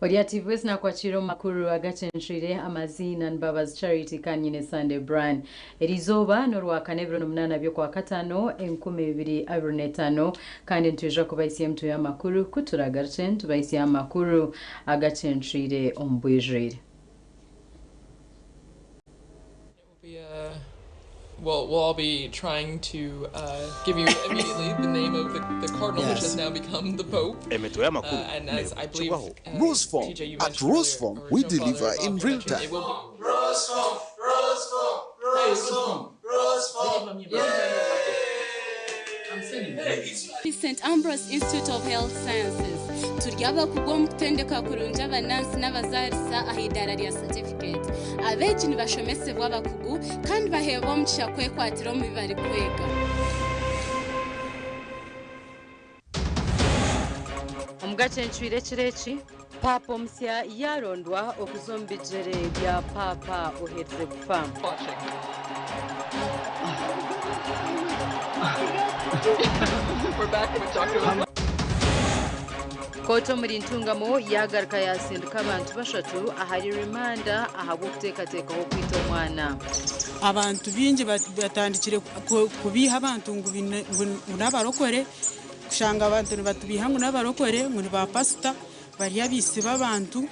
Ori ati Voice nakwakira omu makuru agacencwire amaziina ni Mbabazi Charity kandi nyine Sunday Brian. Eriizooba n'orwakana ebiro n'omunaana by'okwakataano 2025 kandi nitwija kubahisya emitwe y'amakuru ku turagarukye nitubahisya amakuru agacencwire omu bwijwire. Be, well, we'll all be trying to give you immediately the name of the cardinal, which has now become the Pope. Emitwe y'amakuru And as I believe, neekukibwaho. Roseform. TJ, you At mentioned earlier, Roseform, or we Joe Father deliver Bob, in you real mentioned time. it will be St. Ambrose Institute of Health Sciences turi abakugu omu kutendeka kurungi abanansi n'abazaarisa aha idaara rya certificate. Abeegi nibashomesebwa abakugu kandi baheebwa omugisha kwekwatira omu bi barikwega. Omugace ncwire ekiro eki paapa omusya yarondwa okuza omu bigyere bya paapa oherize kufa. Watching. We're back with Dr. Kooti omuri Ntungamo yagaruka yasindika abantu bashatu ahari rimanda ahabw'okuteekateekaho kwita omwana. Abantu baingi batandikire kubiiha abantu ngu ngu n'abarokore, kushanga abantu nibatubiiha ngu n'abarokore, ngu ni baapasita, bari abaitsi b'abantu.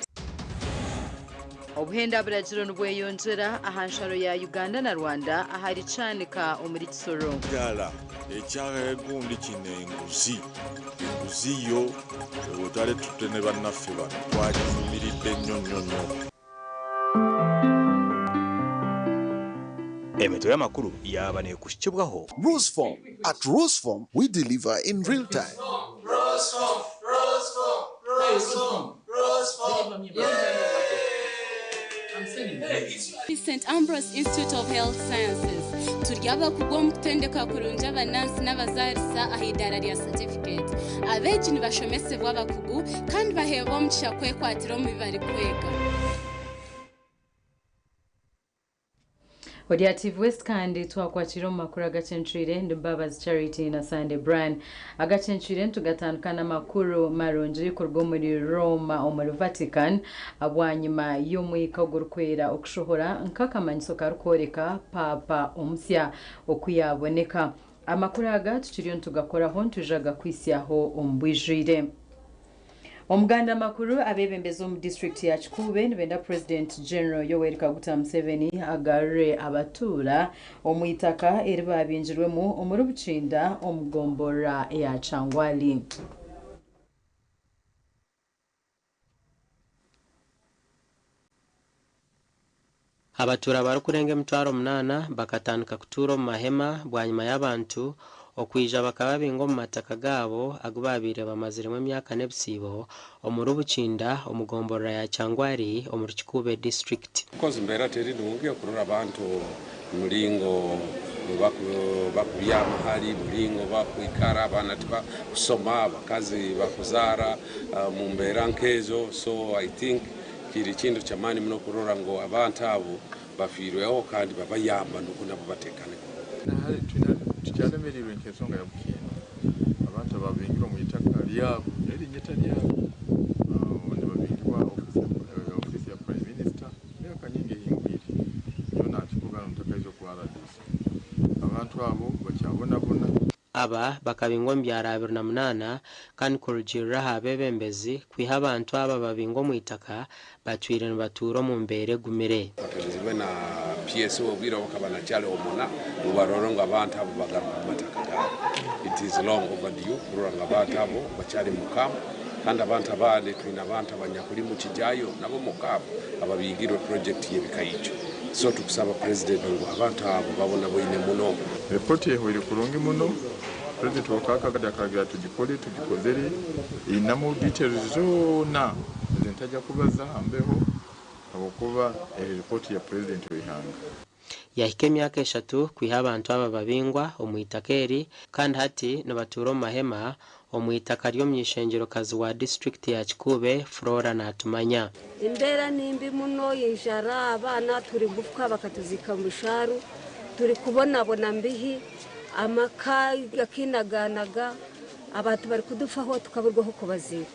Obuhenda buragiro nibweyongyera aha nsharo ya Uganda na Rwanda ahari Kyanika omuri Kisoro. Ekirala ekyagundi kino enguzi, enguzi yo otwale tutte ne bannaffe bano twagivumiridde nnyo nnyo nnyo. Emitwe y'amakuru yaaba neekukibwaho. Roseform. At Roseform, we deliver in real time. St. Ambrose Institute of Health Sciences turi abakugu omu kutendeka kurungi abanansi n'abazaarisa aha idaara rya certificate. Abeegi nibashomesebwa abakugu kandi baheebwa omugisha kwekwatira omu bi barikwega. Ori ati West kandi twakwakira omu makuru agacencwire ndi Mbabazi Charity na Sunday Brian. Agacencwire nitugatandika n'amakuru marungi kuruga omuri Roma omuri Vatican bwanyima y'omwika ogurikwera okushohora nk'akamanyiso karikworeka paapa omusya oku yaboneka. Amakuru aga tukiriyo nitugakoraho nitwijaga kwisyaho omu bwijwire. Omuganda makuru abebembezi omu district ya Kikuube nibenda President General Yoweri Kaguta Museveni agarure abatuura omu itaka eri babingirwemu omuri Bukinda omu gomborora ya Kyangwali. Abatuura barikurenga 800 bakatandika kutuura omu mahema bwanyima y'abantu okwija bakababinga omu mataka gaabo agu babaire bamaziremu emyaka n'ebisiibo omuri Bukinda omu gomborora ya Kyangwali omuri Kikuube district. Kozi mbeera teri nungi okurora abantu muringo bakubyama hali muringo bakwikara abaana tibakusoma abakazi bakuzaara mu mbeera nk'ezo. So I think kiri kintu kyamaani muno kurora ngu abantu abo bafiirweho kandi babayamba nuko nabo batekane. Tukyalemereirwe nk'ensonga ya Bukinda, abantu ababingirwa mu itaka lyabo erinnya lyabo nibabingirwa ofisi ya Prime Minister emyaka nyingi ehingwire, niyo nakikugana omutakaiza okuba RDC. Abantu abo bakyabonabona. Aba bakabingwa omu byaro 28 kandi kurugiirira aha beebembezi kwiha abantu aba babingwa omu itaka batwire nibatuura omu mbeera egumire. Batanizibwe na PS obwire obukaba nakyali omuna ngu barore ngu abantu abo bagaruka omu mataka gaabo. It is long overdue kurora ngu abantu abo bakyali mu camp kandi abantu abandi twine abantu abanyakuli mu Kijayo nabo mu camp ababingirwe project y'ebikaijo. So tukusaba president ngu abantu abo babonaboine muno. Report ehweire kurungi muno. President wakakagadi akaragira tugikore, tugikozere, einemu details zoona ezi ntajya kubaza mbeho habwokuba eri report ya president w'eihanga. Yahika emyaka 3 kwiha abantu aba babingwa omu itaka eri kandi hati nibatuura omu mahema omu itaka ry'omuny'ishengyero-kazi wa disiturikiti ya Kikuube, Flora Natumanya. Embeera ni mbi muno, enjara, abaana turi gufuka bakatuziika mu bishaaru, turi kubonabona mbihi, amaka gakinaganaga, abantu bari kudufaho tukaburwa aho kubaziika.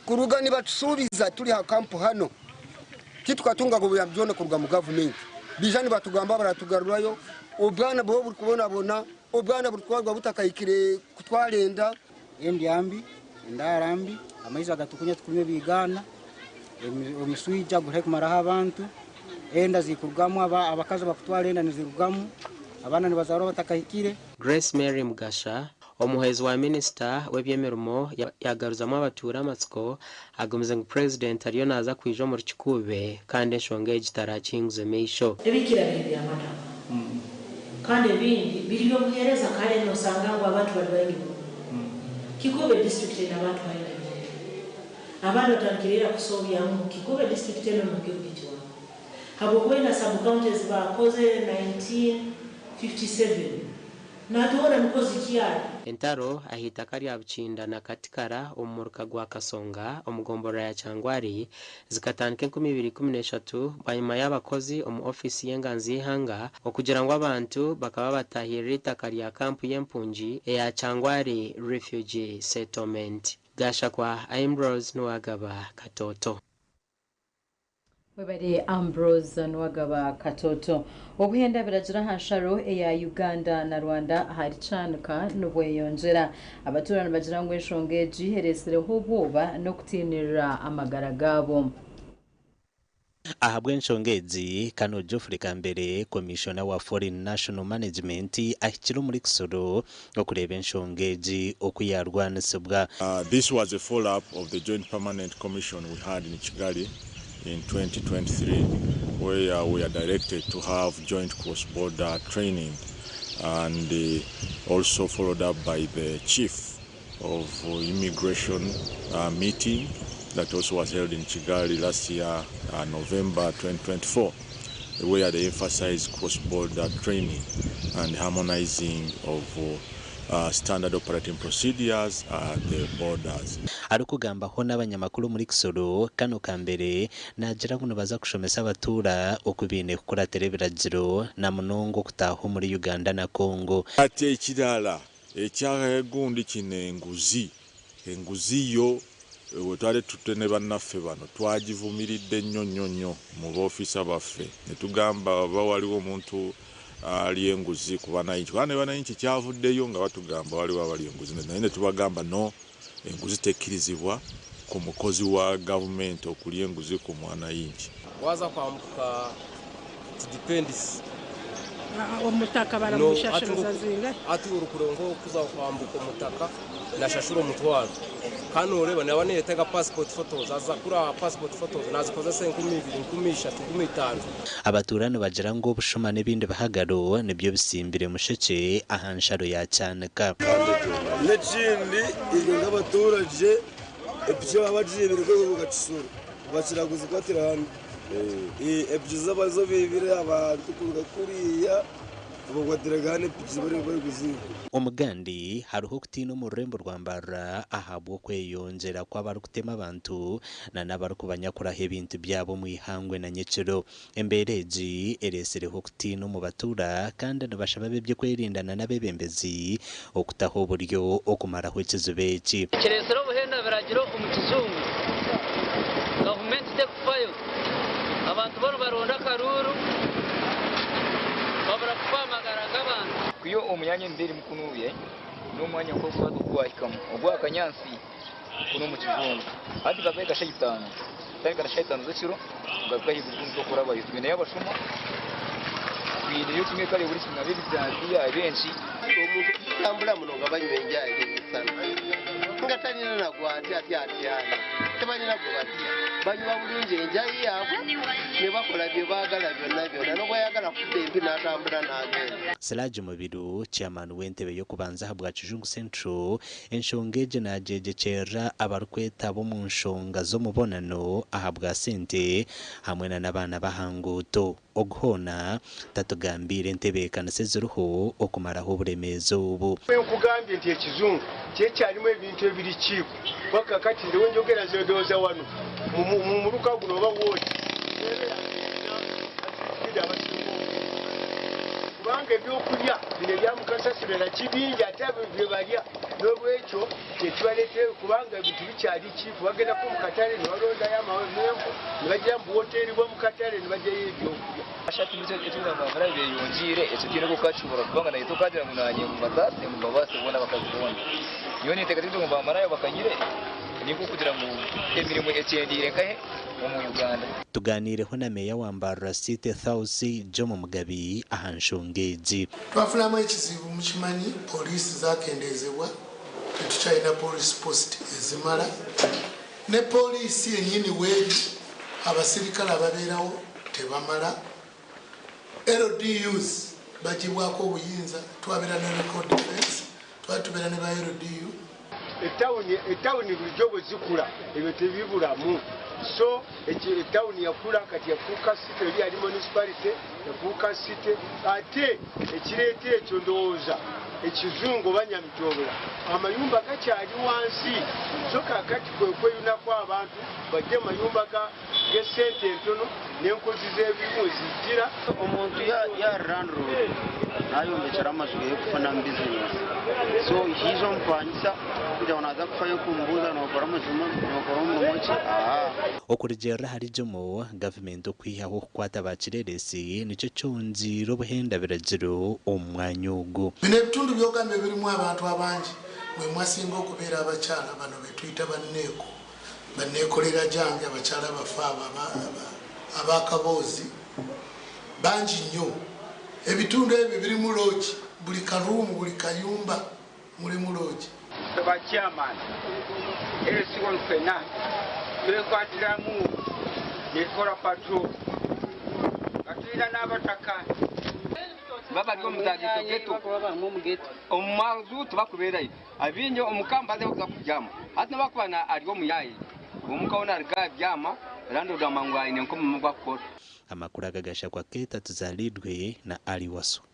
Kuruga nibatusuubiza turi aha kampu hano, titukatungaga obuyambi bwona kuruga mu gavumenti. Bija nibatugamba baratugarurayo, obwana bwo buri kubonabona, obwana buri kutwarwa butakahikire kutwara enda. Endya mbi, endaara mbi, amaizi agatukunywa tukunywa ebigaana, omuswija guri kumaraho abantu, enda zikurugamu, abakazi bakutwara enda nizirugamu, abaana nibazaarwa batakahikire. Grace Mary Mugasha, omuhwezi wa minisita w'eby'emirimo yagaruzamu abatuura amatsiko agumize ngu purezidenti ariyo naaza kwija omuri Kikuube kandi enshonga egi tarakinguze maisho. Ebikira biri byamataka kandi ebindi biri by'obuheereza kandi nosanga ngu abantu bari baingi muno. Kikuube district ine abantu baingi muno. Abandi batandikire kusobyamu Kikuube district eno mu gihugu kiwango. Habwokuba ina sub counties bakoze 1957 natuona niko zikyali. Entaro aha itaka rya Bukinda na Katikara omu muruka gwa Kasonga omu gomborora ya Kyangwari zikatandika 2013 bwanyima y'abakozi omu ofiisi y'enganzi y'eihanga okugira ngu abantu bakaba batahirira itaka rya kampu y'empungi eya Kyangwari Refugee Settlement. Gashakwa Ambrose Nuwagaba Katoto. Webare Ambrose Nuwagaba Katoto. Obuhenda biragira aha nsharo eya Uganda na Rwanda ahari Kyanika nibweyongyera. Abatuura nibagira ngu enshonga egi eresireho obwoba n'okutiinirira amagara gaabo. Ahabw'enshonga egi, Kano Geoffrey Kambere, Commissioner wa Foreign National Management ahikire omuri Kisoro okureeba enshonga egi oku yarwanisibwa. This was a follow-up of the Joint Permanent Commission we had in Kigali in 2023, where we are directed to have joint cross-border training, and also followed up by the Chief of Immigration meeting that also was held in Kigali last year, November 2024, where they emphasized cross-border training and harmonizing of standard operating procedures at the borders. Arikugambaho n'abanyamakuru muri Kisoro, Kano Kambere naagira ngu nibaza kushomesa abatuura oku baine kukuratira ebiragiro na munonga okutaaha omuri Uganda na Congo. Ati ekirala ekyagundi kino enguzi, enguzi yo bwe twali tutte ne bannaffe bano twagivumiridde nnyo nnyo nnyo mu boofiisa baffe ne tugamba oba waliwo omuntu ali enguzi ku bannayinki, kubanga ne bannayinki kyavuddeyo nga batugamba waliwo abali enguzi, naye ne tubagamba no, enguzi tekkirizibwa ku mukozi wa gavumenti okulya enguzi ku mwanayinki. Waza kwambuka it depends. Omutaka baramushashuriza zingahe? Ati urukurengo kuza kwambuka omutaka nashashura omutwaro. Kandi oreba naba niyetega passport photos, aza kura passport photos nazikozesa 2000, 3000, 5000. Abatuura nibagira ngu obushuma n'ebindi bihagaro nibyo bisimbire mushekye aha nsharo ya Kyanika. N'ekindi irwe nk'abaturage epiki baba bagiibire kwehuka Kisoro bakira kuzikwatira hano. Epiki z'abazo bibire abantu kuruga kuriya bakwatiraga hano epiki bari kuziba. Omugandi hariho okutiina omu rurembo rwa Mbarara ahabw'okweyongyera kw'abarikutema abantu na n'abarikubanyakuraho ebintu byabo omu ihangwe na nyekiro. Embeera egi eresireho okutiina omu batuura kandi nibashaba ab'ebyokwerinda n'abeebembezi okutaho oburyo okumaraho ekizibu eki. Kiresire obuhenda biragiro omu kizungu. Gavumenti tekufayo. Abantu boona baronda akaruru babura kufa amagara g'abantu. Kuyo omuyanya emberi mukunuye N'omwanya nk'ogu gwahikamu ogw'akanyaatsi kunu omu kijungu. Hati gakahika shaaha itaano, kutandika na shaaha itaano z'ekiro kugaruka ahaiguru kunu tokurabayo. Twineyo abashuma, twineyo kimwe kare buri kimwe ab'ebijambiya abenki. Omuntu kutambura muno nga banywa enjaga emisana nga talina na gwatya atya atyana tebalina gwe batya banywa bulungi enjayi yaabwe ne bakola bye baagala byonna byonna nobwayagala kukuba empi n'atambula n'agenda. Siraje Mubiru, Chairman w'entebe y'okubanza ahabwa Kijungu Central, enshonga egi nagyegyekyerera abarikwetaba omu nshonga z'omubonano ahabwa sente hamwe na n'abaana b'aha nguuto. Ogu hoona tatugambiire entebeekanisa eziriho okumaraho oburemeezi obu. Nkugambye nti ekizungu kyekyalimu ebintu ebiri cheap kuba kakati ndowe njogera nze ndowooza wano mu muluka guno oba ward nebeera nga ena abasinga obungi kubanga ebyokulya bino ebya mukasasiro nakyi bingi ate byebalya nolwekyo kyekibaletera kubanga ebintu bikyali cheap bagendako mukatale nebalondayo amenvu nebagira mu buwoteri bwomukatale nebagyayo ebyokulya. Hati ekyo beyongiire ekyo tihaine oku okukakibura kubanga naitwe tukagira ngu nanye ngu mbasaase ngu mbabaase boona abakazi boona. Nyowe ninteekateeka ngu bamaraaya bakanyire ninkokugira ngu emirimo ekyendeire nkahe omu Uganda. Tuganiireho na Meeya wa Mbarara City Thausi Jomo Mugabi aha nshonga egi. Twafunamu ekizibu mukimanyi poliisi zakendeezebwa tetukyalina police post ezimala ne poliisi yenyini weeri abasirikale ababeerawo tebamala, LDUs bagibwako obuyinza, twabeera ne record defense, twali tubeera ne ba LDU. Etawuni bulijjo bwe zikula ebyo tebibulamu so etawuni yakula kati yafuuka city eri yali municipality yafuuka city ate ekireeta ekyo ndowooza ekizungu oba nyamitobora amayumba gakyali wansi so kakati kwe kweyunako abantu bajje mu mayumba g'esente entono n'enkozi z'ebibi we zijjira. Omuntu yari landlord nayombekera amaju geye kufunamu bizinesi so hiija omupangisa kugira ngu naza kufayo kumubuuza nokora nokora omurimo ki ahaa. Okurugiirira ahari Jomo, gavumenti okwihaho okukwata ba kireeresi nikyo kyongyeire obuhenda biragiro omu mwanya ogu. Bino ebitundu byogambye birimu abantu abangi mwe mwasinga okubeera abakyala bano betuyita banneeko, banneekolera gyange, abakyala baffe abo ab'akaboozi bangi nnyo. Ebitundu ebyo birimu loogi, buli karuumu, buli kayumba mulimu loogi. Ffe ba chairman LC one ffena twekwatiramu netukola patrol nga tulina n'abataka. Baba bari omu za ghetto ghetto omu maju tibakubeerayo abaingi omuka nibaza kuza kubyama hati nobu akuba ari omuyaayi omuka hoona aruga abyama landlord amanya ngu aine nk'omurimo ogu akukora. Amakuru aga gashakwa Kate Atuzalidwe na Ali Waswa.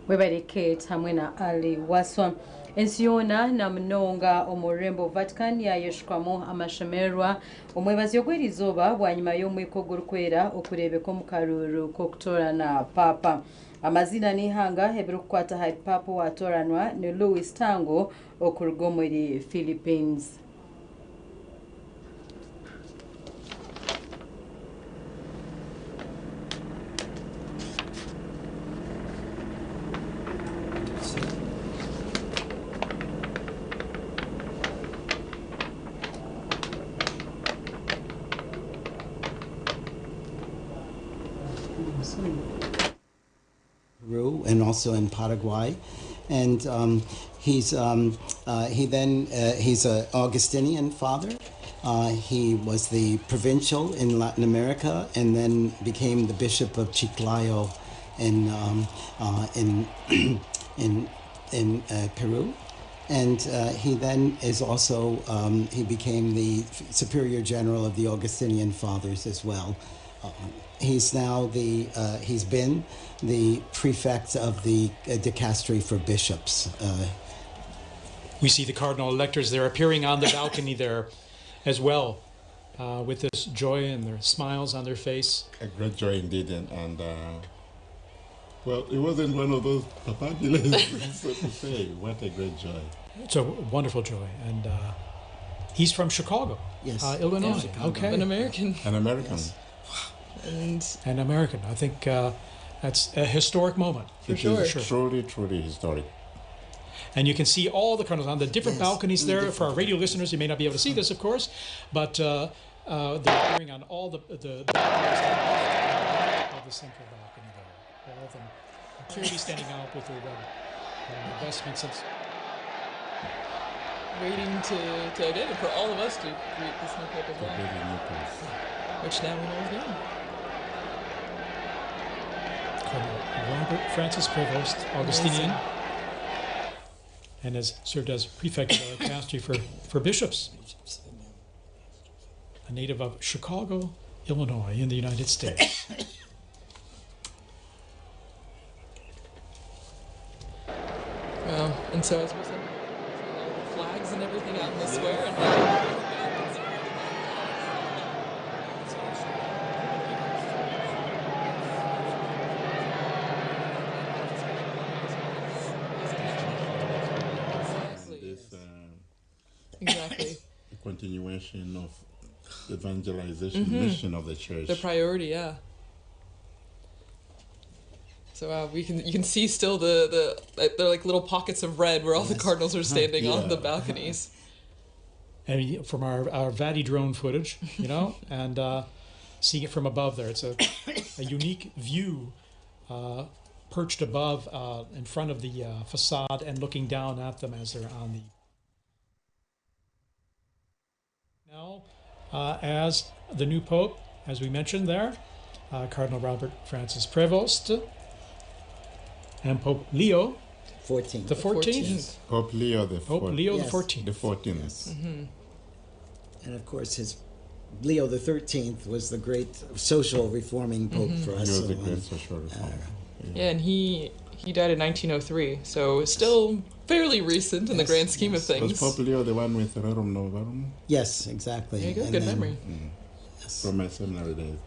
Webare Kate hamwe na Ali Waswa. Ensi yoona na munonga omu rurembo Vatican yayeshukwamu amashemererwa omwebazyo gw'erizooba bwanyima y'omwika ogurikwera okureebeka omu karuuru k'okutoorana Paapa. Amazina n'eihanga ebirikukwata ahari Paapa owatoranwa ni Louis Tango okuruga omuri Philippines. Peru and also in Paraguay, and he's he then he's an Augustinian father. He was the provincial in Latin America, and then became the bishop of Chiclayo in Peru. And he then is also he became the superior general of the Augustinian Fathers as well. He's now the he's been the prefect of the dicastery for bishops. We see the cardinal electors there appearing on the balcony there as well, with this joy and their smiles on their face. A great joy indeed, and well, it wasn't one of those papabulas, so to say. What a great joy. It's a wonderful joy, and he's from Chicago, yes, Illinois. Yeah, okay. An American. An American. Yes. And an American. I think that's a historic moment. It is truly, truly historic. And you can see all the cardinals on the different Yes, balconies on the there. different For our radio listeners, you may not be able to see this, of course, but they're appearing on all the balconies to the left and right of the central balcony there. All of them clearly standing out with their red vestments. And Waiting to again for all of us to greet this new pope as The well, very new pope. which now we know his name. Cardinal Robert Francis Prevost, Augustinian, and has served as prefect of the dicastery for bishops. A native of Chicago, Illinois, in the United States. Well, and so as we said, all the flags and everything out in the square, and now This Exactly. the continuation of evangelization Mhm. mission of the church. The priority, yeah. So you can see still the they're like little pockets of red where all the cardinals are standing on the Yeah. balconies. And from our Vati drone footage, you know, and seeing it from above there, it's a unique view perched above in front of the facade and looking down at them as they're on the. Now, as the new pope, as we mentioned there, Cardinal Robert Francis Prevost and Pope Leo 14th. The 14th. Pope Leo the Pope Leo the Yes. 14th. The 14th. Mm-hmm. And of course, his Leo the 13th was the great social reforming pope Mhm. for us. He was the so, great social reformer. Yeah, and he died in 1903, so still fairly recent in the grand scheme of things. Was Pope Leo the one with Rerum Novarum? Yes, exactly. There you go, And good then- memory. From my seminary days.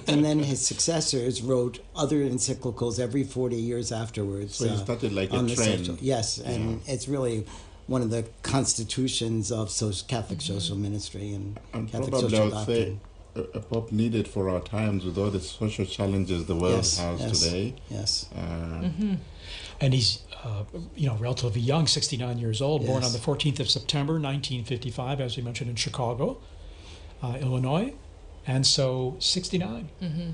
And then his successors wrote other encyclicals every 40 years afterwards. So he started like a on the trend. social- yes, and it's really one of the constitutions of social, Catholic social ministry and, And Catholic probably I social would doctrine. say a pope needed for our times with all the social challenges the world Yes, has yes, today. yes. And he's, relatively young, 69 years old, born Yes. on the 14th of September, 1955, as we mentioned, in Chicago, Illinois. And so 69. Mm-hmm.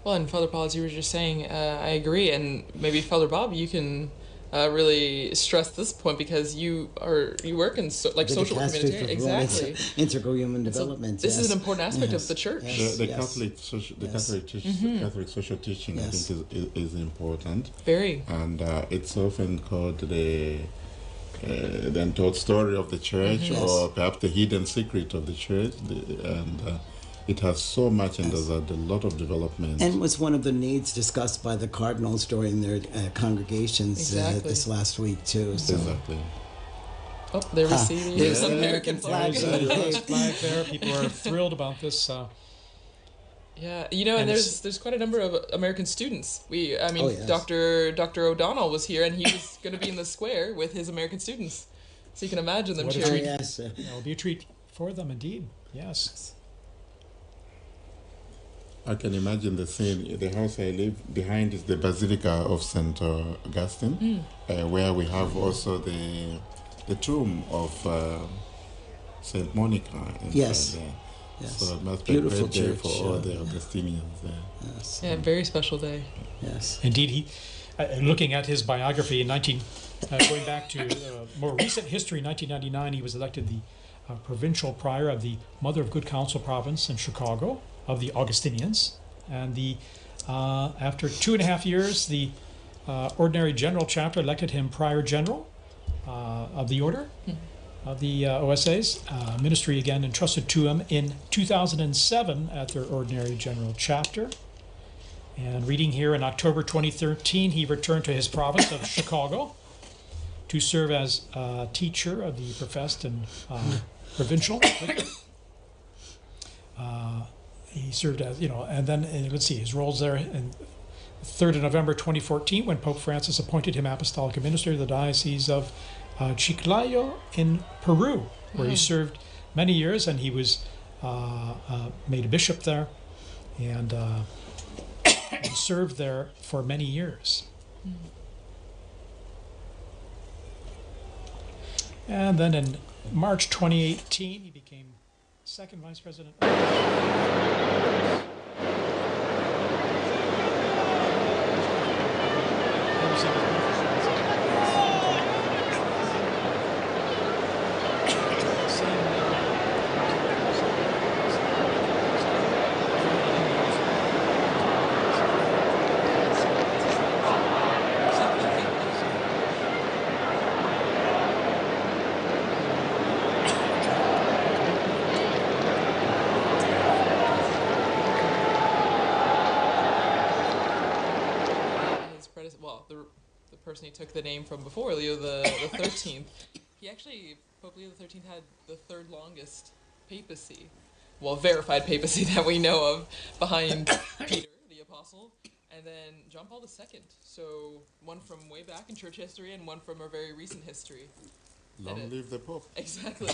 Well, and Father Paul, as you were just saying, I agree. And maybe Father Bob, you can really stress this point because you work in The social work dicastery humanitarian. for Women, Exactly. Integral human And so development. this is yes. an important aspect Yes, of the church. yes, The yes. Catholic social, the Yes. Catholic, teach, Mhm. Catholic social teaching, Yes. I think, is important. Very. And it's often called the untold story of the church, Mhm. or Yes. perhaps the hidden secret of the church, and it has so much and there's a lot of development. And was one of the needs discussed by the cardinals during their congregations Exactly. this last week too. So. Exactly. Oh, there we Ah, see the there's the American American flag. flag. There's the US flag there. People are thrilled about this. Yeah, you know, and And there's quite a number of American students. Oh, yes. Dr. O'Donnell was here, and he was going to be in the square with his American students. So you can imagine them What a cheering. treat. Yes. It'll be a treat for them, indeed. Yes. I can imagine the scene. The house I live behind is the Basilica of Saint Augustine, where we have also the tomb of Saint Monica. Inside Yes. There. Yes. So it must be Beautiful a great day church, for all the yeah. Augustinians there. Yes. Yeah, very special day. Yes. Indeed, he, looking at his biography in going back to more recent history, 1999, he was elected the provincial prior of the Mother of Good Counsel province in Chicago of the Augustinians. And after 2.5 years, the ordinary general chapter elected him prior general of the order. Of the OSAs. Ministry again entrusted to him in 2007 at their ordinary general chapter. And reading here, in October 2013, he returned to his province of Chicago to serve as teacher of the professed and provincial. He served as, and then, let's see, his roles there in 3rd of November 2014, when Pope Francis appointed him apostolic administrator of the Diocese of Chiclayo in Peru, where he served many years, and he was made a bishop there, and served there for many years. And then in March 2018, he became second vice president. His predecessor, well, the person he took the name from before, Leo the 13th, he actually, Pope Leo the 13th had the third longest papacy, well, verified papacy that we know of, behind Peter, the apostle, and then John Paul II. So one from way back in church history and one from a very recent history. Long And live the Pope. Exactly.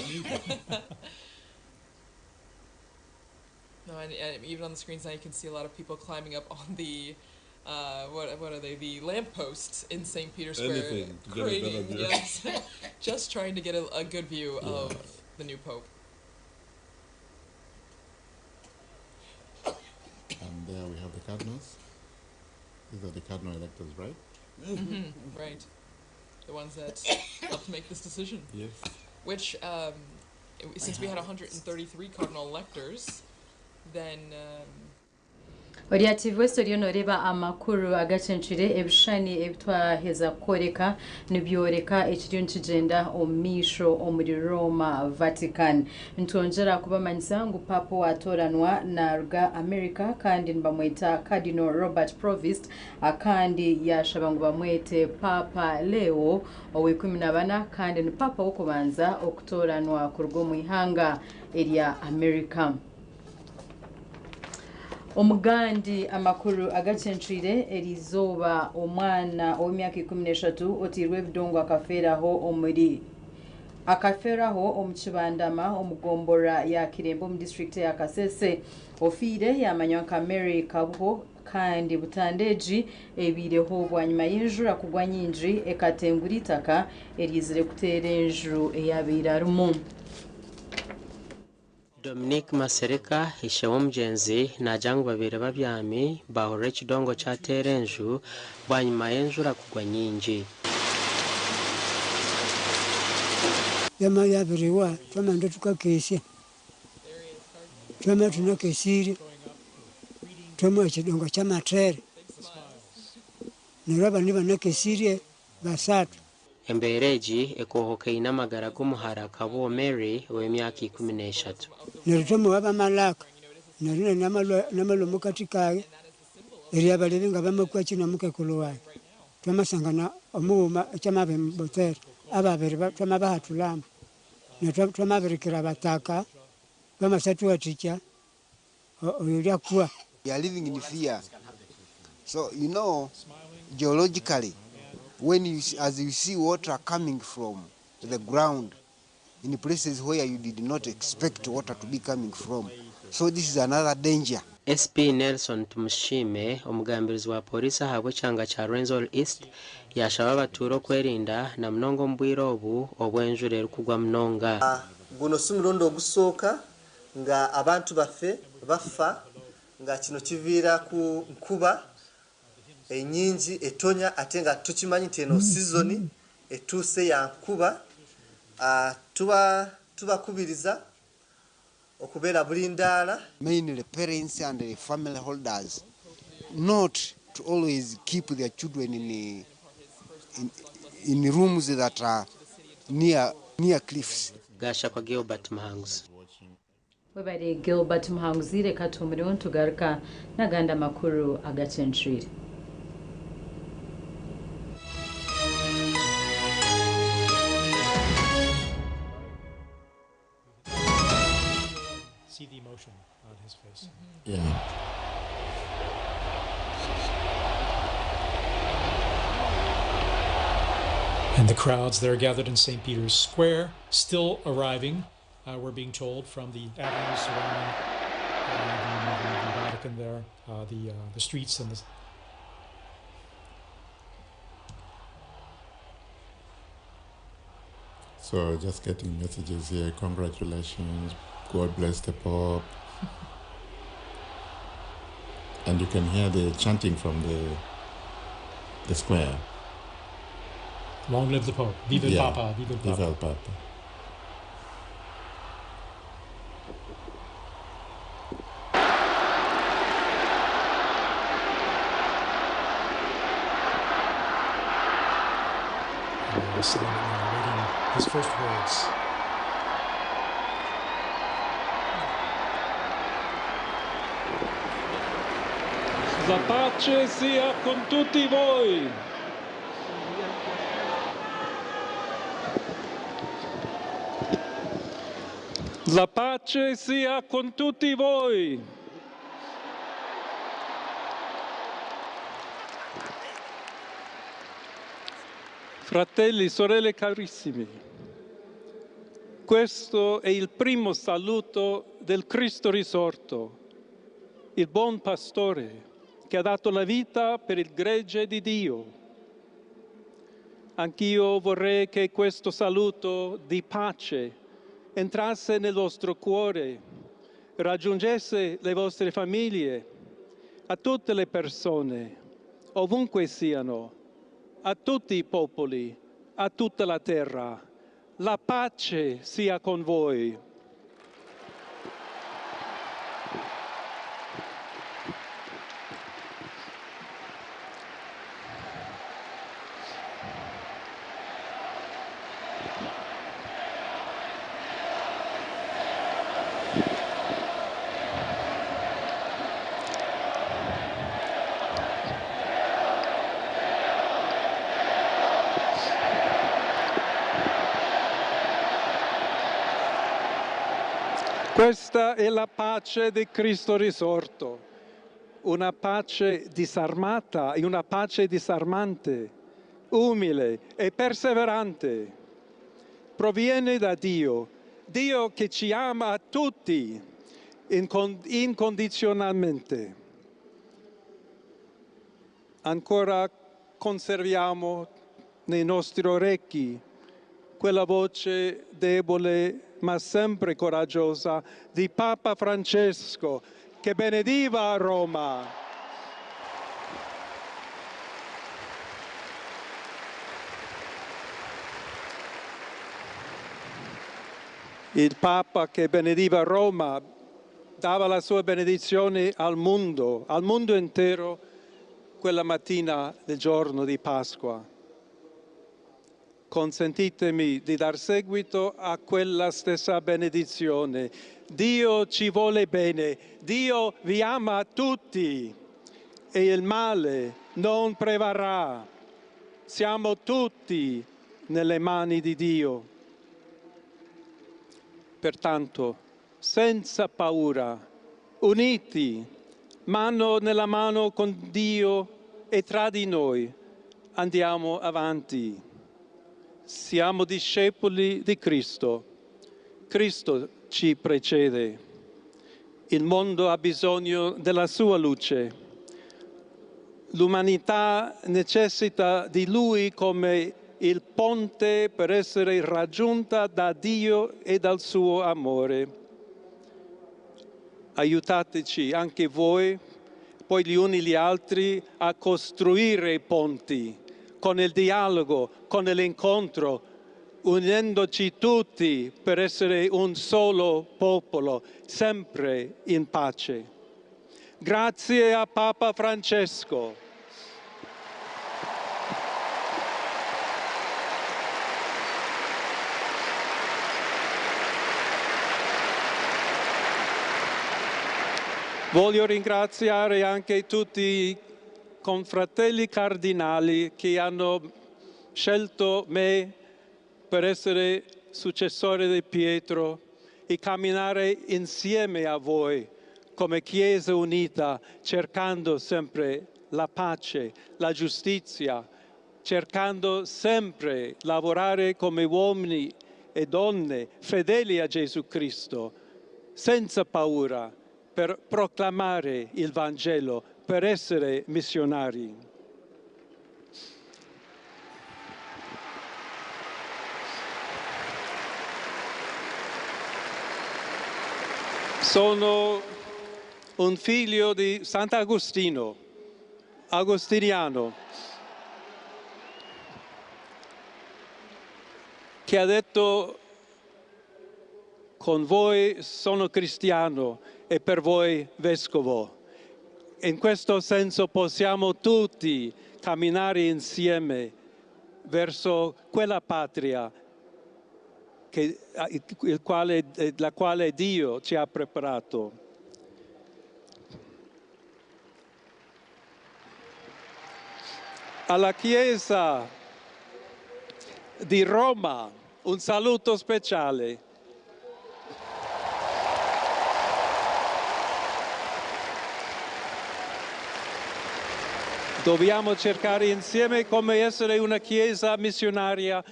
No, and even on the screens now you can see a lot of people climbing up on the, what are they, the lampposts in St. Peter's Square. Anything to get a better Craning, view. yes. Just trying to get a good view Yeah. of the new Pope. And there we have the cardinals. These are the cardinal electors, right? Right. The ones that helped make this decision. Yes. Which, since we had 133 cardinal electors, then... Orya TV West oriyo noreeba amakuru agacencire ebishushani ebi twaheza kworeka nibyoreka ekiriyo nikigyenda omu maisho omuri Roma Vatican. Nitwongyera kubamanyisa ngu Papa owatoranwa naruga America kandi nibamweta Cardinal Robert Provost, kandi yashaba ngu bamwete Papa Leo ow'ikumi na bana, kandi ni Papa w'okubanza okutoranwa kuruga omu ihanga erya America. Omugandi amakuru agacencire eriizooba omwana ow'emyaka 13 otiirwe ebidongo akafeeraho omu kibandama omu gombora ya Kirembe omu disitulikiti ya Kasese. Ofiire yamanywa nka Mary Kabuho, kandi butandeegi ebiireho bwanyima y'enjura kugwa nyingi ekatengura itaka eryizire kuteera enju eyabaire arimu. Dominic Masereka ishe w'omugyenzi naagira ngu babaire babyami bahurira ekidongo kyateera enju bwanyima y'enjura kugwa nyingi. Byama byabiriwa twamanda tukakesya, twamara tunakesire twamuha ekidongo ky'amatere neryo abandi banakesire basatu. Embeera egi ekoohoka eine amagara g'omuhara Kabuho Mary ow'emyaka 13. Neryo twamuha bamalaka neryo namalwa omukati kaye erya baleebe nga bamakwaki na mukekulu waye twamasangana omughuma ekyamabimubotsera ababiri twamabahathulama neryo twamabirikira abataka bamasathuwathikya oyo lyakwa. We are living in fear. So you know, geologically, when you see, as you see water coming from the ground in places where you did not expect water to be coming from, so this is another danger. SP Nelson Tumushime, omugambirizi wa polisi ahabw'ekyanga kya Rwenzori East, yashaba abatuura okwerinda na munonga omu bwire obu obw'enjura erikugwa munonga. Guno si murundi ogusooka nga abantu baffe bafa nga kino kiviira ku nkuba enyingi etonya, ate nga tukimanyi nti eno sizoni etuuse ya nkuba. Tubakubiriza okubeera bulindaala. Mainly parents and the family holders not to always keep their children in rooms that are near cliffs. Gashakwa Gilbert Muhanguzi. Webale Gilbert Muhanguzi, reka tumuriho nitugaruka n'agandi amakuru agacencire. See the emotion on his face. Yeah. And the crowds there gathered in St. Peter's Square, still arriving, we're being told, from the avenues surrounding the Vatican there, the streets and the... So So just getting messages here. Congratulations. God bless the Pope. And you can hear the chanting from the square. Long live the Pope. Viva il Yeah. Papa. Viva il Papa. Viva il Papa. And they were sitting there awaiting his first words. La pace sia con tutti voi. La pace sia con tutti voi. Fratelli, sorelle carissimi, questo è il primo saluto del Cristo risorto, il buon pastore che ha dato la vita per il gregge di Dio. Anch'io vorrei che questo saluto di pace entrasse nel vostro cuore, raggiungesse le vostre famiglie, a tutte le persone, ovunque siano, a tutti i popoli, a tutta la terra. La pace sia con voi. Questa è la pace di Cristo risorto, una pace disarmata e una pace disarmante, umile e perseverante. Proviene da Dio, Dio che ci ama a tutti incondizionalmente. Ancora conserviamo nei nostri orecchi quella voce debole ma sempre coraggiosa di Papa Francesco che benediva a Roma. Il Papa che benediva Roma dava la sua benedizione al mondo intero quella mattina del giorno di Pasqua. Consentitemi di dar seguito a quella stessa benedizione. Dio ci vuole bene, Dio vi ama a tutti e il male non prevarrà. Siamo tutti nelle mani di Dio. Pertanto, senza paura, uniti, mano nella mano con Dio e tra di noi, andiamo avanti. Siamo discepoli di Cristo. Cristo ci precede. Il mondo ha bisogno della sua luce. L'umanità necessita di Lui come il ponte per essere raggiunta da Dio e dal suo amore. Aiutateci anche voi, poi gli uni gli altri, a costruire i ponti con il dialogo, con l'incontro, unendoci tutti per essere un solo popolo, sempre in pace. Grazie a Papa Francesco. Voglio ringraziare anche tutti i confratelli cardinali che hanno scelto me per essere successore di Pietro e camminare insieme a voi come Chiesa unita, cercando sempre la pace, la giustizia, cercando sempre lavorare come uomini e donne fedeli a Gesù Cristo, senza paura, per proclamare il Vangelo, per essere missionari. Sono un figlio di Sant'Agostino, agostiniano, che ha detto: con voi sono cristiano e per voi vescovo. In questo senso possiamo tutti camminare insieme verso quella patria la quale Dio ci ha preparato. Alla Chiesa di Roma un saluto speciale. Dobbiamo cercare insieme come essere una chiesa missionaria,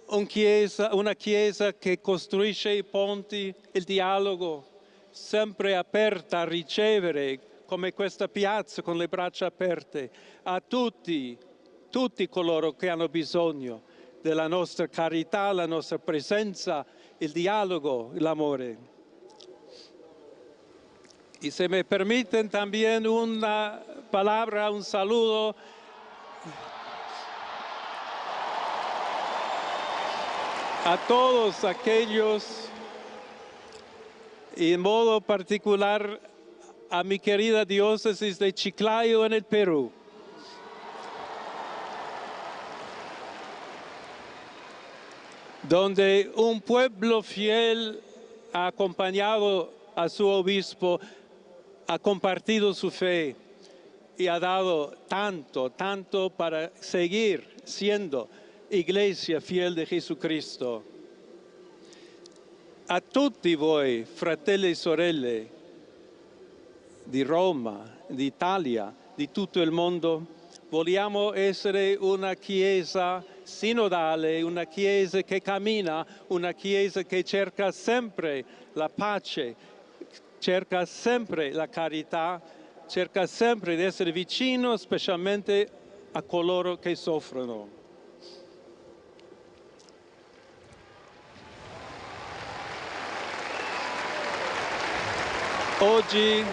una chiesa che costruisce i ponti, il dialogo, sempre aperta a ricevere, come questa piazza con le braccia aperte, a tutti coloro che hanno bisogno della nostra carità, la nostra presenza, il dialogo, l'amore. Y se me permiten también una palabra, un saludo a todos aquellos, y en modo particular a mi querida diócesis de Chiclayo en el Perú. Donde un pueblo fiel ha acompañado a su obispo, ha compartido su fe y ha dado tanto, tanto para seguir siendo iglesia fiel de Jesucristo. A tutti voi, fratelli e sorelle di Roma, d'Italia, di tutto il mondo, vogliamo essere una chiesa sinodale, una chiesa che cammina, una chiesa che cerca sempre la pace, cerca sempre la carità, cerca sempre di essere vicino specialmente a coloro che soffrono. Oggi,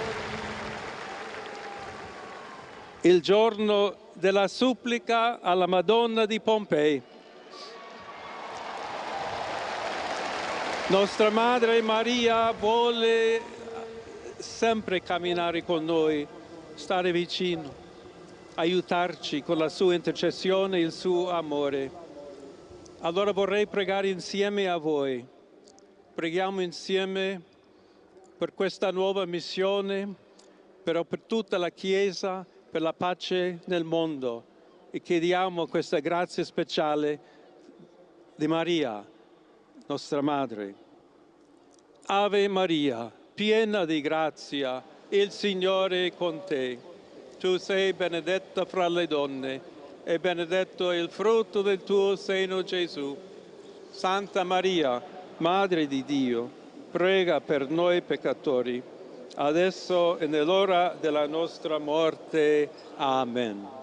il giorno della supplica alla Madonna di Pompei. Nostra Madre Maria vuole sempre camminare con noi, stare vicino, aiutarci con la sua intercessione e il suo amore. Allora vorrei pregare insieme a voi. Preghiamo insieme per questa nuova missione, però per tutta la Chiesa, per la pace nel mondo, e chiediamo questa grazia speciale di Maria, nostra Madre. Ave Maria, piena di grazia, il Signore è con te. Tu sei benedetta fra le donne e benedetto è il frutto del tuo seno, Gesù. Santa Maria, Madre di Dio, prega per noi peccatori, adesso e nell'ora della nostra morte. Amen.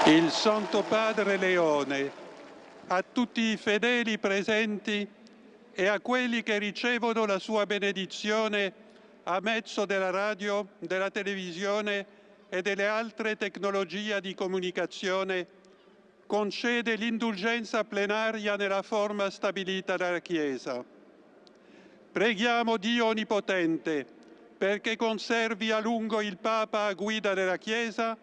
Il Santo Padre Leone, a tutti i fedeli presenti e a quelli che ricevono la sua benedizione a mezzo della radio, della televisione e delle altre tecnologie di comunicazione, concede l'indulgenza plenaria nella forma stabilita dalla Chiesa. Preghiamo Dio Onnipotente perché conservi a lungo il Papa a guida della Chiesa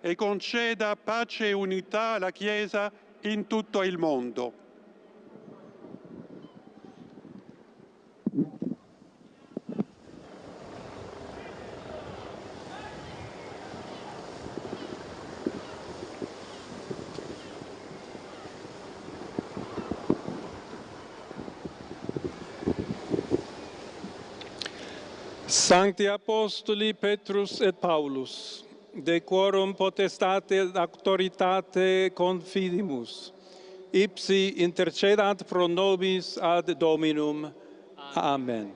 e conceda pace e unità alla Chiesa in tutto il mondo. Sancti Apostoli Petrus et Paulus, de quorum potestate et auctoritate confidimus, ipsi intercedant pro nobis ad Dominum. Amen.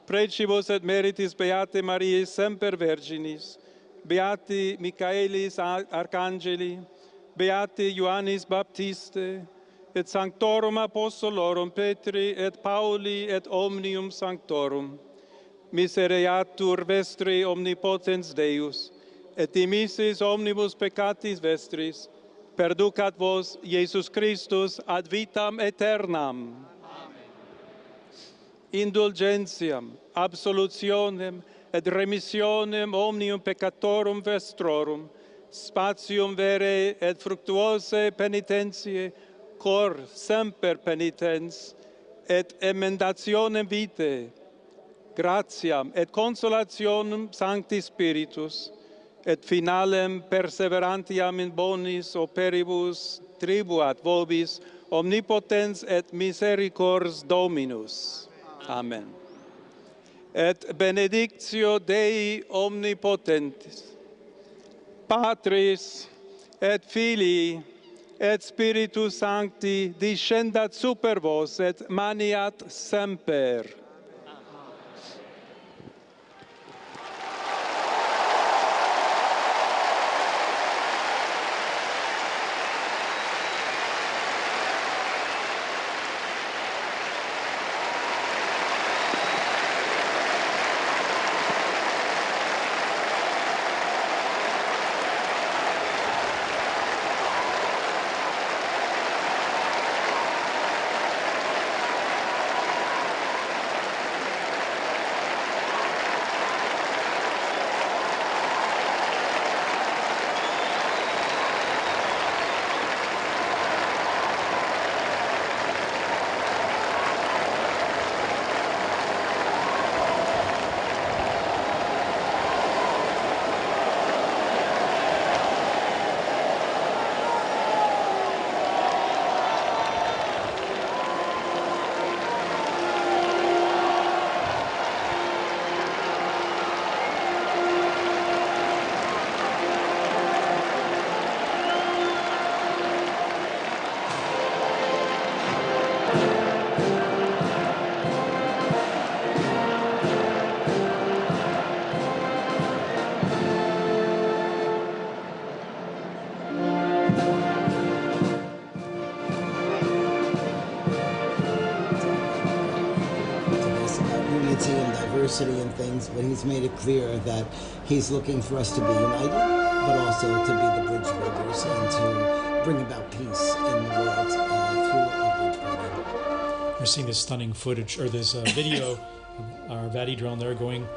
Precibus et meritis Beate Mariae semper Virginis, Beati Michaelis Archangeli, Beati Ioannis Baptiste, et Sanctorum Apostolorum Petri et Pauli et omnium Sanctorum, misereatur vestri omnipotens Deus, et dimissis omnibus peccatis vestris, perducat vos Iesus Christus ad vitam aeternam. Amen. Indulgentiam, absolutionem et remissionem omnium peccatorum vestrorum, spatium vere et fructuosae penitentiae, cor semper penitens, et emendationem vitae, gratiam et consolationem Sancti Spiritus, et finalem perseverantiam in bonis operibus tribuat vobis omnipotens et misericors Dominus. Amen. Et benedictio Dei omnipotentis, Patris et Filii et Spiritus Sancti descendat super vos et maniat semper. To this about unity and diversity and things, but he's made it clear that he's looking for us to be united, but also to be the bridge builders and to bring about peace in the world through our bridge building. We're seeing this stunning footage, or this video of our Vati drone there going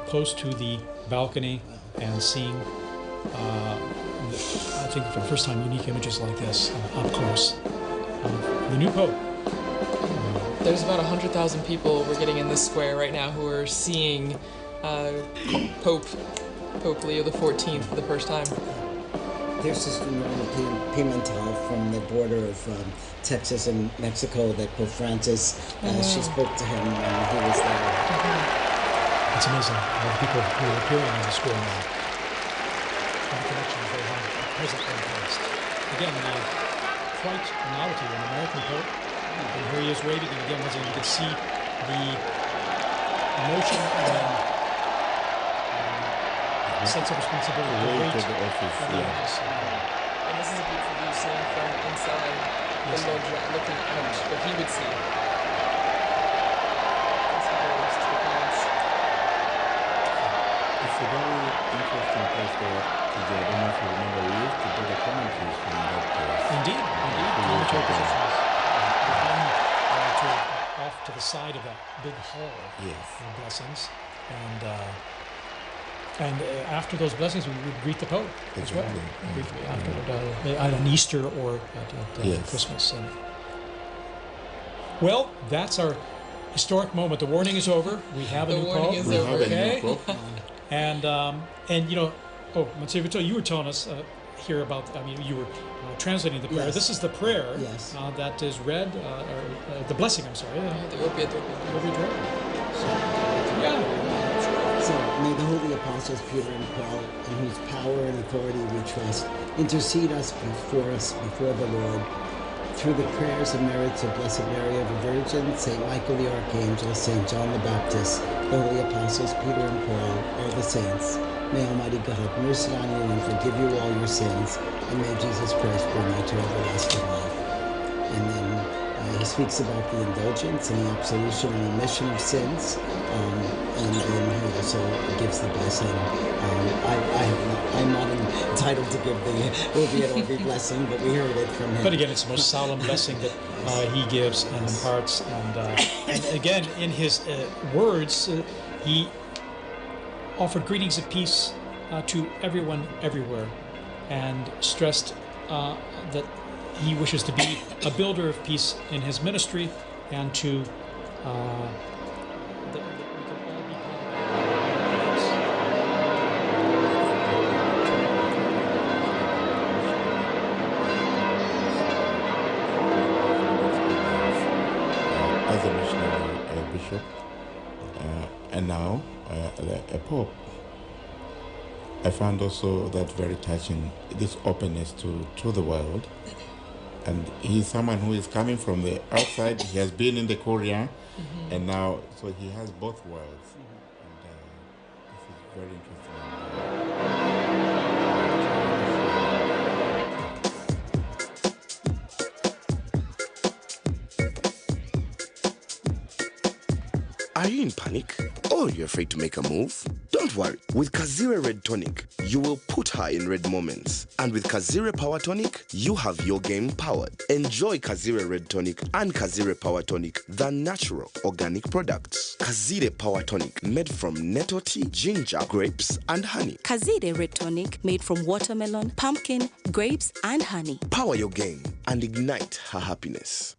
close to the balcony and seeing, I think for the first time, unique images like this up close. The new Pope. There's about 100,000 people we're getting in this square right now who are seeing Pope Leo XIV for the first time. There's Sister Norma Pimentel from the border of Texas and Mexico that Pope Francis, she spoke to him when he was there. Mm-hmm. It's amazing all the people who are appearing in the square now. And the connections they have present and past. Again, quite a novelty, an American Pope. And here he is waving, and again, once again, you can see the emotion and sense of responsibility, the weight of the office. Of the office. And this is a beautiful view seen from inside the loggia, looking out, what he would see. As he goes to the palace. It's a very interesting place there, TJ. I don't know if you remember, we used to do the commentaries from that place. Indeed, indeed. Commentary positions. Off to the side of that big hall. Yes. Of blessings. And after those blessings, we would greet the Pope as well. Briefly afterward, either on Easter or at yes. Christmas. And well, that's our historic moment. The warning is over. We have a new Pope. Is over. We have a new Pope. And you know, Monsignor Vito, you were telling us here about, I mean, you were translating the prayer. Yes. This is the prayer yes. That is read, or the blessing, I'm sorry. The Urbi et Orbi. Urbi et Orbi. So, yeah. So may the holy apostles Peter and Paul, in whose power and authority we trust, intercede us before us before the Lord. Through the prayers and merits of Blessed Mary, ever Virgin, Saint Michael the Archangel, Saint John the Baptist, the holy apostles Peter and Paul, all the saints, may Almighty God have mercy on you and forgive you all your sins, and may Jesus Christ bring you to everlasting life. And then he speaks about the indulgence and the absolution and remission of sins, and then he also gives the blessing. I'm not entitled to give the Urbi et Orbi blessing, but we heard it from him. But again, it's the most solemn blessing that he gives and imparts. And again, in his words, he offered greetings of peace to everyone everywhere, and stressed that he wishes to be a builder of peace in his ministry, and to that we can all be part of peace. As a missionary bishop, and now a pope. I found also that very touching, this openness to the world. And he's someone who is coming from the outside. He has been in the Curia, and now, so he has both worlds. And this is very interesting. Are you in panic? Or you're afraid to make a move? Don't worry. With Kazire Red Tonic, you will put her in red moments. And with Kazire Power Tonic, you have your game powered. Enjoy Kazire Red Tonic and Kazire Power Tonic, the natural organic products. Kazire Power Tonic, made from nettle tea, ginger, grapes, and honey. Kazire Red Tonic, made from watermelon, pumpkin, grapes, and honey. Power your game and ignite her happiness.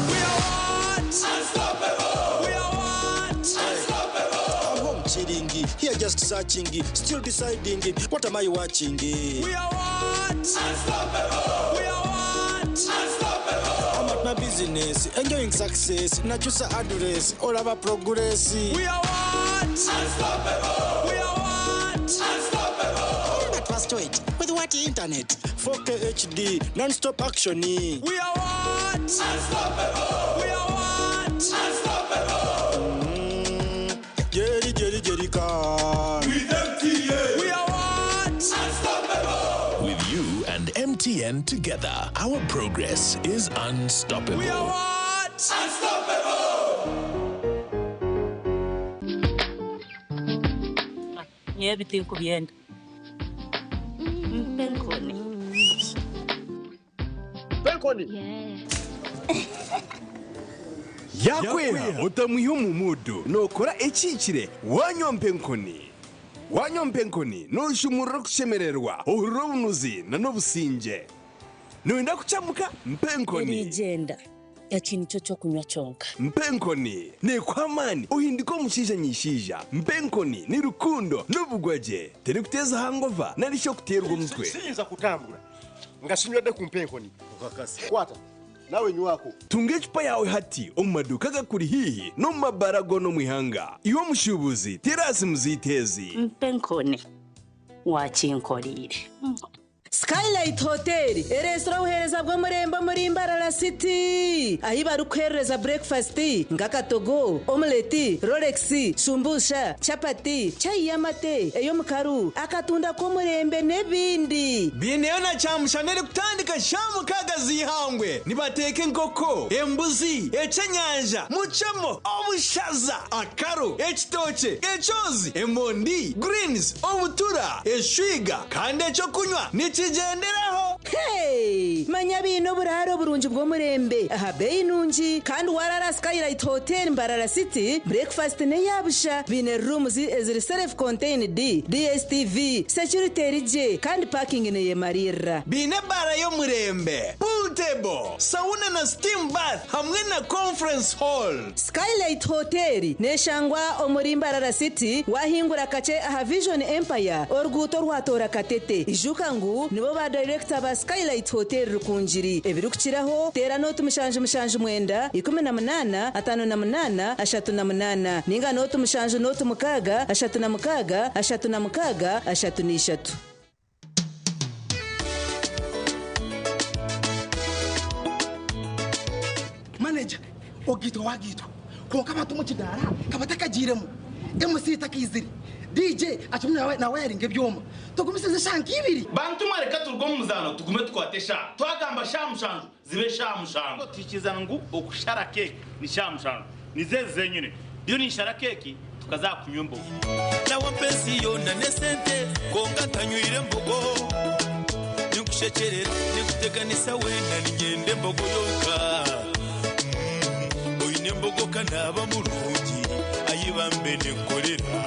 We are what? Unstoppable! We are what? Unstoppable! I'm home chilling, here just searching, still deciding, what am I watching? We are what? Unstoppable! We are what? Unstoppable! I'm at my business, enjoying success, nachusa address, all about progress. We are what? Unstoppable! We are what? Unstoppable! But first wait, with what internet? 4K HD, non-stop action. We are what? Unstoppable! We are what? Unstoppable! Jerry, Jerry, Jerry, car. With MTN! We are what? Unstoppable! With you and MTN together, our progress is unstoppable. We are what? Unstoppable! Nyebitinkubyenda. Mpenkoni. Penkoni. Yakwera otamwiha omumudu nokora ekikire wanywa mpenkoni. Wanywa mpenkoni noshumurira okushemererwa ohurira obunuzi na n'obusinge. Noyenda kucamuka mpenkoni. Erigenda eki nikyo kyokunywa kyonka. Mpenkoni nekuha amaani ohindika omushaija nyishaija. Mpenkoni ni rukundo n'obugwagye terikuteeza hangova nari shi okuteerwa omutwe. Siyinza kutambula nga sinywedde ku mpenkoni. Kwata nawe nywako. Tunga ecupa yawe hati omu maduuka agakuri hiihi n'omu mabara goona omu ihanga. Iwe omushuubuzi terasi muziteezi. Mpenkoni wakinkoriire. Skylight Hotel eresitora obuheereza bw'omurembe omuri Mbarara City ahi barikuherereza breakfast nk'akatogo, omelette, Rolex, shumbusha, chapati, chai y'amate, ey'omukaru, akatunda k'omurembe n'ebindi. Bineyo na kyamushana erikutandika sha 6 z'ihangwe nibateeka enkoko, embuzi, ekyenyanja, mucemo, obushaza, akaro, ekitookye, ekyozi, emondi, greens, obutura, eshwiga kandi ekyokunywa nikigenderaho. Hey! Manya biine oburaro oburungi bw'omurembe aha beyi nungi kandi warara Skylight Hotel Mbarara City breakfast neyabusha biine rooms eziri self contained, DSTV, security erigye kandi parking neyemarira. Biine ebara y'omurembe, pool table, sauna na steam bath hamwe na conference hall. Skylight Hotel neshangwa omuri Mbarara City wahingura kache aha Vision Empire oruguuto rwatora Katete ijuka ngu Nibo ba director ba Skylight Hotel Rukungiri. Ebirikukiraho teera nooti 779 18 58 38 ninga nooti 7 nooti 6 36 36 33. Manager ogaitwa wagaitwa kwonka abantu omu kidaara kabatakagiiremu MC takaizire DJ akirimu nawayaringa ebyoma tugumisirize eshaaha nk'ibiri. Bantu mwe reka turuge omu muzaano tugume tukwate eshaaha. Twagamba shaaha mushanju zibe shaaha mushanju. Twikiriza ngu okushara keeki ni shaaha mushanju. Nizo ezi zenyine. Ndiyo ninshara keeki tukaza aha kunywa embogo. Nawe ampa ensi yoona n'esente kwonka ntanywire mbogo. Ninkushekyerera ninkuteganisa weena niinyenda embogo yonka. Oine embogo ka naaba murungi ayi bambe ninkorera.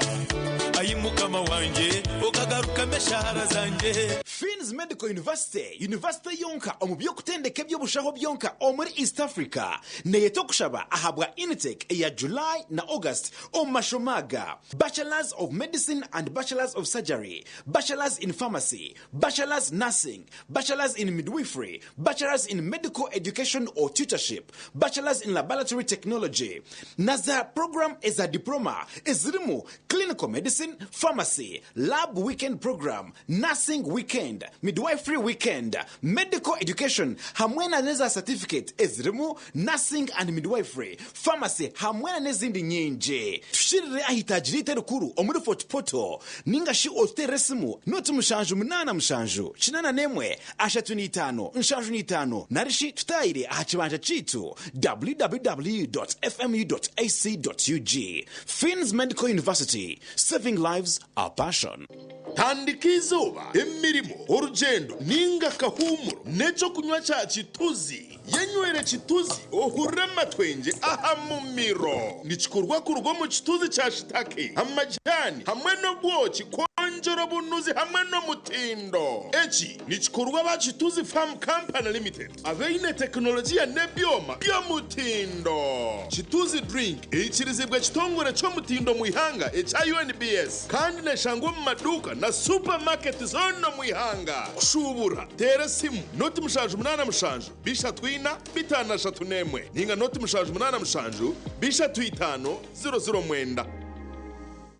Ayi mukama wangye okagarukamu eshaara zangye. Finn's Medical University, yunivasite yonka omu by'okutendeka eby'obushaho byonka omuri East Africa, neyeta okushaba ahabwa intake eya July na August omu mashomo aga, Bachelors of Medicine and Bachelors of Surgery, Bachelors in Pharmacy, Bachelors Nursing, Bachelors in Midwifery, Bachelors in Medical Education or Tutorship, Bachelors in Laboratory Technology, na za puroguraamu eza Diploma ezirimu Clinical Medicine, Pharmacy, Lab Weekend Program, Nursing Weekend, Midwifery Weekend, Medical Education hamwe na n'eza satifiketi ezirimu Nursing and Midwifery, Pharmacy hamwe na n'ezindi nyingi. Tushirire aha itaagi ryaitu erikuru omuri Fort Portal ninga shi otuteerere esimu noti 787 81 35 75 nari shi tutaayire aha kibanja kyaitu www.fmu.ac.ug. Finn's Medical University, Saving lives, our passion. Tandika eizooba, emirimo, orugyendo ninga akahuumuro n'ekyokunywa kya Kituzi. Yenywere Kituzi ohurire amatwengye aha mumiro. Nikikorwa kuruga omu kituzi kya shitake, amajani hamwe n'obwoki kwongyera obunuzi hamwe n'omutindo. Eki nikikorwa aba Kituzi Farm Company Limited abaine tekinologiya n'ebyoma by'omutindo. Kituzi Drink eikirizibwa ekitongore ky'omutindo omu ihanga ekya UNBS kandi neshangwa omu maduuka na supamaketi zoona omu ihanga. Kushuubura, teera esimu noti 787 34 531 ninga noti 787 35 009.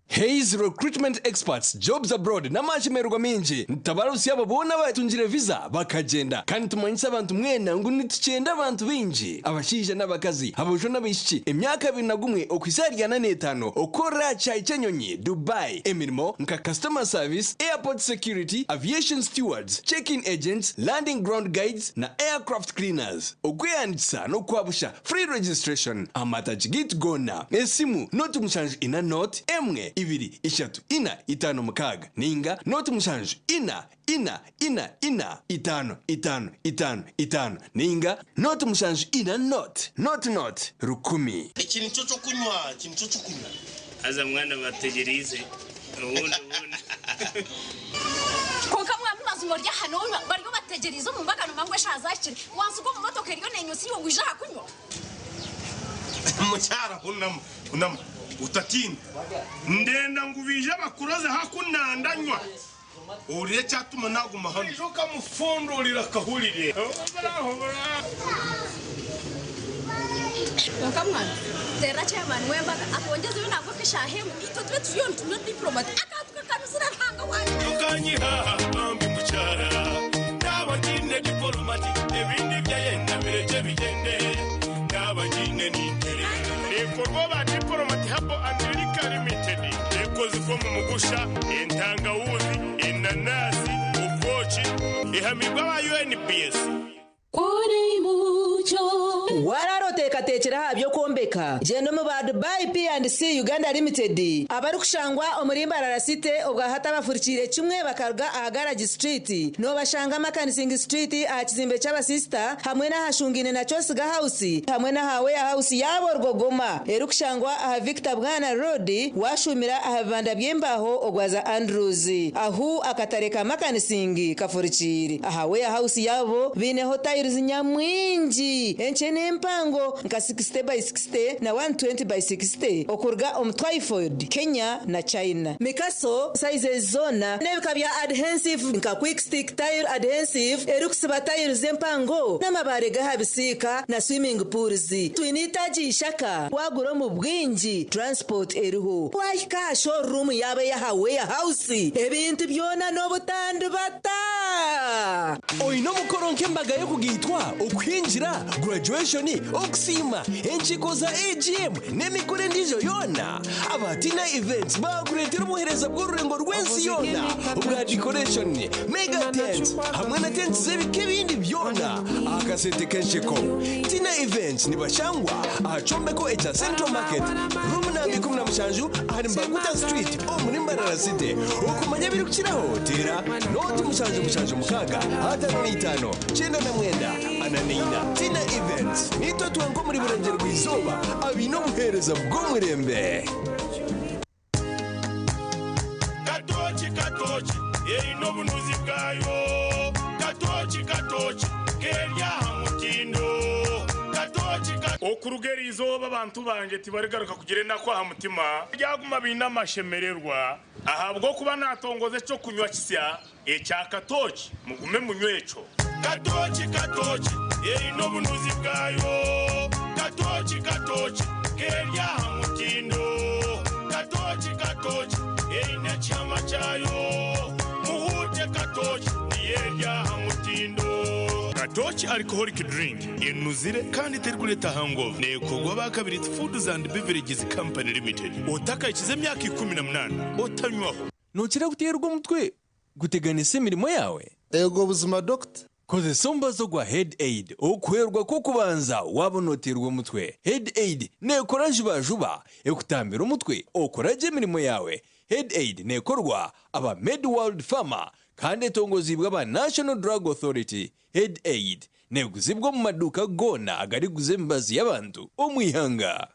Hays Recruitment Experts, Jobs Abroad n'amashemererwa maingi nitutabarutsya abo boona abatungire visa bakagyenda. Kandi nitumanyisa abantu mwena ngu nitukyenda abantu baingi, abashaija n'abakazi, aboojo n'abaishiki, emyaka 21 okuhitsya ahari 45 okukorera aha kishaayi ky'enyonyi, Dubai, emirimo nka Customer Service, Airport Security, Aviation Stewards, Check-in Agents, Landing Ground Guides na Aircraft Cleaners. Okwehandiikisa n'okwabusha, Free registration, Amatagi gaitu goona, esimu, 0 7 4 0 1 2 3 4 5 6 ninga 0 7 4 4 4 4 5 5 5 5 ninga 0 7 4 0 0 0 1000. Eki nikyo ky'okunywa, eki nikyo ky'okunywa. Haza mwana bategyereize obundi obundi. Kwonka mwami mazima ori aha nonywa bariyo bategyereize omu mbaga nomanya ngu eshaaha zahikire wansiga omu motoka eriyo nenywa iwe waija aha kunywa. Mukyara hunama, hunama otatiina. Ndenda ngu baije bakuroze haku nandanywa. Ohurire ekyatuma naguma hanu. Oija okamufundurira akahurire. Kwonka mwana teerera chairman w'embaga akwongyeze yo nangwa nk'eshaaha emwe itwe tube turiyo nitunywa diplomat akantu kakanuzire Ruhanga wangye. Tokanyiha bambi mukyara naaba ngiine dipolomati ebindi byayenda birekye bigyende naaba ngiine ninterera. Neekorwa aba Diplomat Herbal and Liquor Limited. Ekozirwe omu mugusha, entangawuzi, enanasi, obwoki. Ehamibwe aba UNBS. Waaraara oteekateekire aha by'okwombeka? Gyenda omu ba Dubai P&C Uganda Limited abarikushangwa omuri Mbarara City obwa hati abafurikiire kimwe bakaruga aha Garage Street. Noobashanga Makanising Street aha kizimbe ky'abasisita hamwe n'ahashungaine na Kyosiga House hamwe n'aha Warehouse yaabo Rwogoma erikushangwa aha Victor Bwana Road waashuumira aha bibanda by'embaaho ogwaza Andrews ahu akatare ka Makanising kafurikiire. Aha Warehouse yaabo baineho tiles nyamwingi enkye n'empango. nka 60 by 60 na 120 by 60 okuruga omu Twyford, Kenya na China. Mikaso sizes zoona n'ebika bya adhensive nka quick stick tile adhensive erikusiba tiles empango n'amabaare g'aha bisiika na swimming pools. Twine itaagi ishaka wagura omu bwingi transport eriho. Wahika aha showroom yaaba ey'aha warehouse ebintu byona n'obutandibata. Oine omukoro nk'embaga y'okugaitwa, okuhingira, graduation, okusiima, enkiiko za AGM n'emikoro endiijo yoona? Aba Tina Events baakureetera obuheereza bw'orurengo rw'ensi yoona obwa decoration, mega tents hamwe na tents z'ebika ebindi byona aha kasente k'ensheko. Tina Events nibashangwa aha kyombeko ekya Central Market, room namba 17 ahari Mbaguta Street omuri Mbarara City. Okumanya ebirikukiraho teera nooti 776 55 99 44. Tina Events niitwe twenka omuri Burengyerwa-izooba abaine obuheereza bw'omurembe. Katooki katooki eine obunuzi bwayo Katooki katooki keri aha mutindo Katooki ka. Okuruga eri izooba abantu bangye tibarigaruka kugira enaku aha mutima, baryaguma baine amashemererwa, ahabw'okuba naatongoza eky'okunywa kisya ekya katooki, mugume munywe ekyo. Katooki katooki eine obunuzi bwayo Katooki katooki keri aha mutindo Katooki katooki eine ekihama kyayo Muhuute katooki niyo eri aha mutindo. Katooki Alcoholic Drink enuzire kandi terikureeta hangover. Neekorwa aba Kabiriiti Foods and Beverages Company Limited. Otakahikize emyaka 18 otanywaho. Nookira kuteerwa omutwe guteganisa emirimo yaawe? Eego buzima Dokita. Kozesa omubazi ogwa Head Aid okuhwerwa kw'okubanza waaba nooteerwa omutwe. Head Aid neekora jubajuba, ekutambira omutwe okora gye emirimo yaawe. Head Aid neekorwa aba Medworld Pharma kandi etongoziibwe aba National Drug Authority. Head Aid neeguzibwa omu maduuka goona agarikuguza emibazi y'abantu omu ihanga.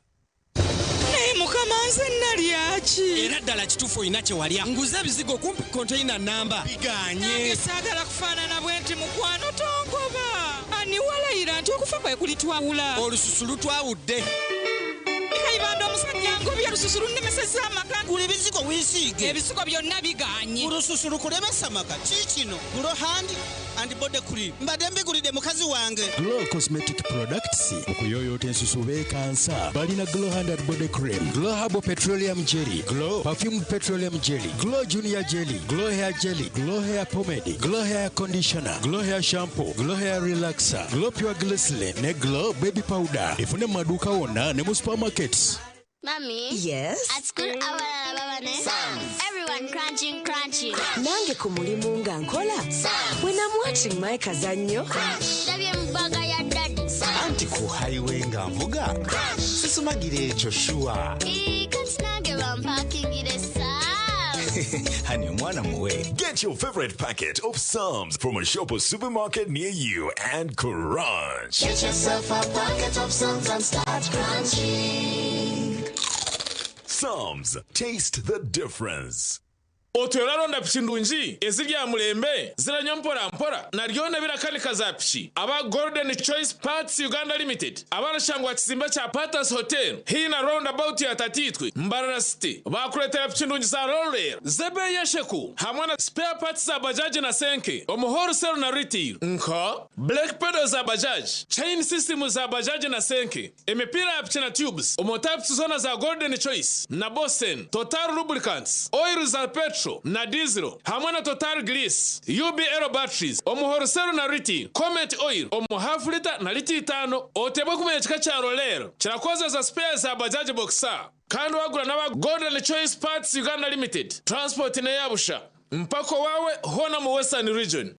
Naye mukama nze nalya ki? Era ddala kituufu olina kye walya. Nguze ebizigo kumpi konteyina nnamba bigaanye. Nange saagala kufaanana bwenti mukwano tongoba. Ani walayira nti okufa kwe kulitwawula? Olususu lutwawudde. Kayibanda omusajja angobye olususu lunnemesezza amaka. Gula ebizigo weesiige. Ebizigo byonna bigaanye. Olususu lukulemesa amaka? Kiikino Glow Hand and Body Cream. Mbadde mbigulidde mukazi wange. Glow Cosmetic Products okuyooyoota ensusu beekansa. Balina Glow Hand and Body Cream, Glow Herbal Petroleum Jelly, Glow Perfumed Petroleum Jelly, Glow Junior Jelly, Glow Hair Jelly, Glow Hair Pomade, Glow Hair Conditioner, Glow Hair Shampoo, Glow Hair Relaxer, Glow Pure Glycerin ne Glow Baby Powder. Efune mu maduuka wonna ne mu supermarkets. Mummy. Yes? At school, abalala baba ne Everyone crunching, crunching. Nange ku mulimu nga nkola. When I'm watching my kazannyo. Ndabye mu bbaga ya daddy. Anti ku highway nga nvuga sisumagira ekyo shuwa. Ii, kati nange bampakingire Psalms. Hani omwana muwe. Get your favorite packet of Psalms from a shop or supermarket near you and crunch. Get yourself a packet of Psalms and start crunching. Psalms, taste the difference. Otwire oraronda piki ndungi eziri aha murembe, ziranywa mpora mpora na ryona ebirakanika za piki? Aba Golden Choice Parts Uganda Limited abarashangwa aha kizimbe kya Patas Hotel haihi na Round About ya Tatiitwe, Mbarara City baakureetera piki ndungi za Roller z'ebeeyi esheku hamwe na spare parts za bajaji na senke omu wholesale na retail nka brake pedal za bajaji, chain system za bajaji na senke, emipiira ya piki na tubes omu types zoona za Golden Choice na Bosen, Total Lubricants, oil za petrol na diesel hamwe na Total Grease, UBL batteries omu wholesale na retail, Comet oil omu half liter na lita itaano. Oteebwe kumanya ekika kya Roller kirakozesa spare za Bajaj Boxer kandi wagura n'aba Golden Choice Parts Uganda Limited. Transport n'eya busha mpaka owaawe hoona omu Western Region.